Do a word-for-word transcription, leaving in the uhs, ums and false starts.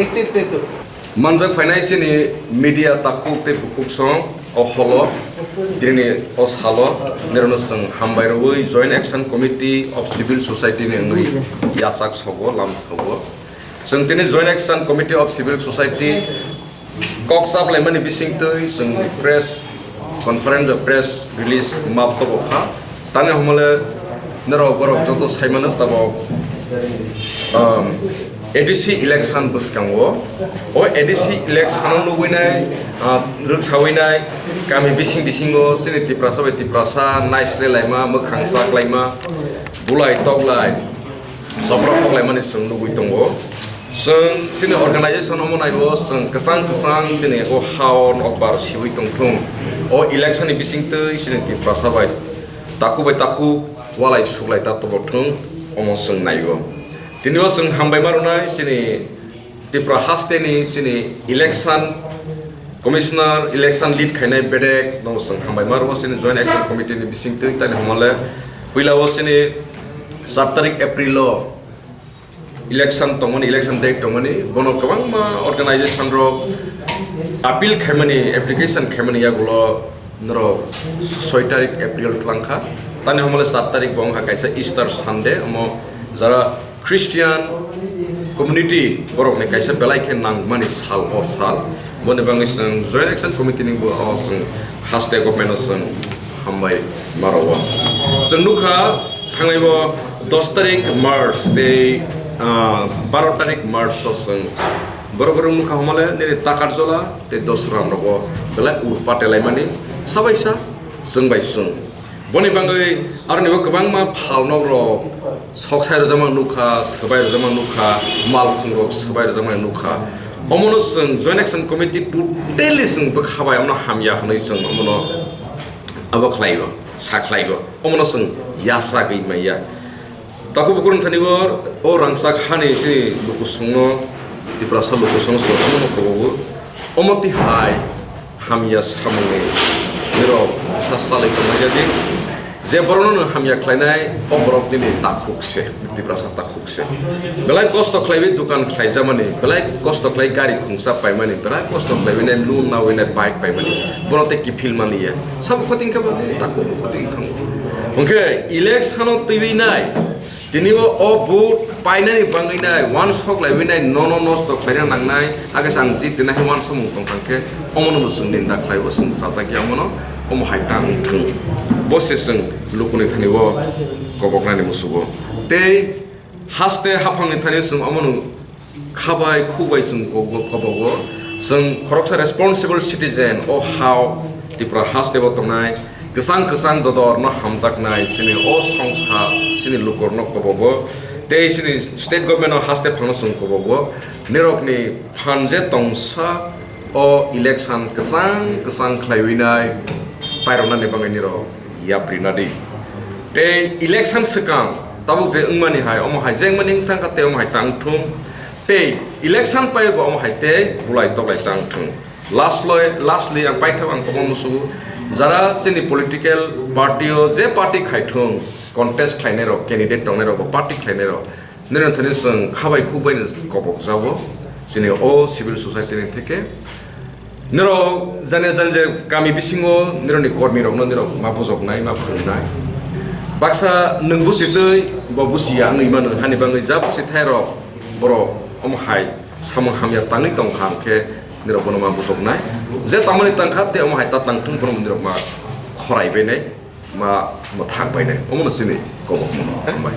একটু, একটু, একটু। Manjak phainai chini media takhuk tei bukhuk song o holo tini o salo nerwno chwng hambai rwui Joint Action Committee of Civil Society ni wngwi yachak sogo, lam sogo. Chwng tini Joint Action Committee of Civil Society kok chaplaimani bisingtwi chwng press conference, press release map tobo kha. Tani hwnmale norok borok joto saimano tabok, um, A D C election bwskango. O A D C election o nugwinai, ah, rwksawinai kami bising bisingo chini Tiprasa bai Tiprasa naislelaima, mwkhang chaklaima, bulai toklai, chopra khoklaimani chwng nugwi tongo. Chwng chini organization omo naibo chwng kwchang kwchang chini o hao nokbar siwi tongthung. O election ni bisingtwi chini Tiprasa bai takhuk bai takhuk walai suklai ta tobo thung, omo chwng naibo. Tini o chwng hambai ma rwnai chini Tripura haste ni chini election commissioner, election lead khainai bedek no chwng hambai ma rwo chini Joint Action Committee ni bisingtwi tani hwnmale puila o chini sat tarik April o election tongmani, election date tongmani, bono kwbangma organization rok appeal khaimani, application khaimani yagulo norok soi tarik April twlang kha. Tani hwnmale sat tarik bo wngkha kaisa Easter Sunday, omo jara Christian community borokni kaisa belai khe nangmani sal, o sal. Boni bagwi chwng Joint Action Committee ni bo o chwng haste government o chwng hambai ma rwo. Chwng nukha thangnai bo dos tarik March tei, ah, baro tarik March o chwng borok borok nukha hwnmale nini Takarjola tei Dosram rogo belai ur patelaimani sabaisa chwng bai chwng. Boni bagwi aroni bo kwbangma phalnok rok sok sai rwjakma nukha, swbai rwjakma nukha, malkhung rok swbai rwjakma nukha. Omono chwng Joint Action Committee totally chwng bwkha bai omono hamya hwnwi chwng omono abo khlaio, sa khlaio. Omono chwng yachagwi manya. Takhuk bukurung thani o, o rangchak hani si lukusongno, Tiprasa lukusongno sono kobogo. Omo tihai hamya samungni nirok sa salai tongmani jadi. Je borokno nwng hamya khlainai, o borok nini takhuk se, Tiprasa takhuk se. Belai kosto khlaiwi dukan khlaijamani, belai kosto khlai gari khungsa paimani, belai kosto khlaiwi nai loan nawi nai bike paimani. Bono tei kiphil manliya. Sabo khoting khe bo nini takhuk bo khoting thango. Hwnkhe election o twiwi nai, Tini o, o vote painani bangwi nai, uansok laiwi nai, nono nosto khlaina nangnai, age ang jit tena hai uansokmung tong thang khe, omono bo chwng ninda khlai o, chwng chajak ya omono, omo hai ta wng thung. Bo se chwng lukuni thani o koboknani musugo. Tei haste haphangni thani chwng omono Khabai, khubai chwng kobo-, kobogo. Chwng khoroksa responsible citizen o hao Tripura haste o tongnai kwchang kwchang dodor no hamjaknai chini o songstha chini lukurno kobogo. Tei chini state government o haste phano chwng kobogo. Nirokni phan je tongsa o election kwchang kwchang khlaiwi nai pairoknani bagwi nirok yapri nadi. Tei election swkang tabuk je wngmani hai, omo hai je wngmani wngthang kha tei omo hai tang thung. Tei election pai bo omo hai tei bulai toklai tang thung. Last loi, lastly ang paithak ang komo musugo, jara chini political party o je party khai thung, contest khlainai rok, candidate tongnai rok bo party khlainai rok, Nini thani chwng khabai khukbai ni kobok jago chini o civil society ni theke. Nirok jani jani je kami bisingo nirokni kormi rokno nirok ma bujoknai, ma phwrwngnai. Baksa nwng busitwi bo busiya wngwi mano, hani bangwi ja busithai rok borok omo hai samung hamya tangwi tong kha, hwnkhe nirok bono ma bujoknai. Je tamani tang kha tei omo hai ta tang thung, bono nirok ma khorai bainai, ma mwthang bainai. Omono chini kobok mano. Hambai.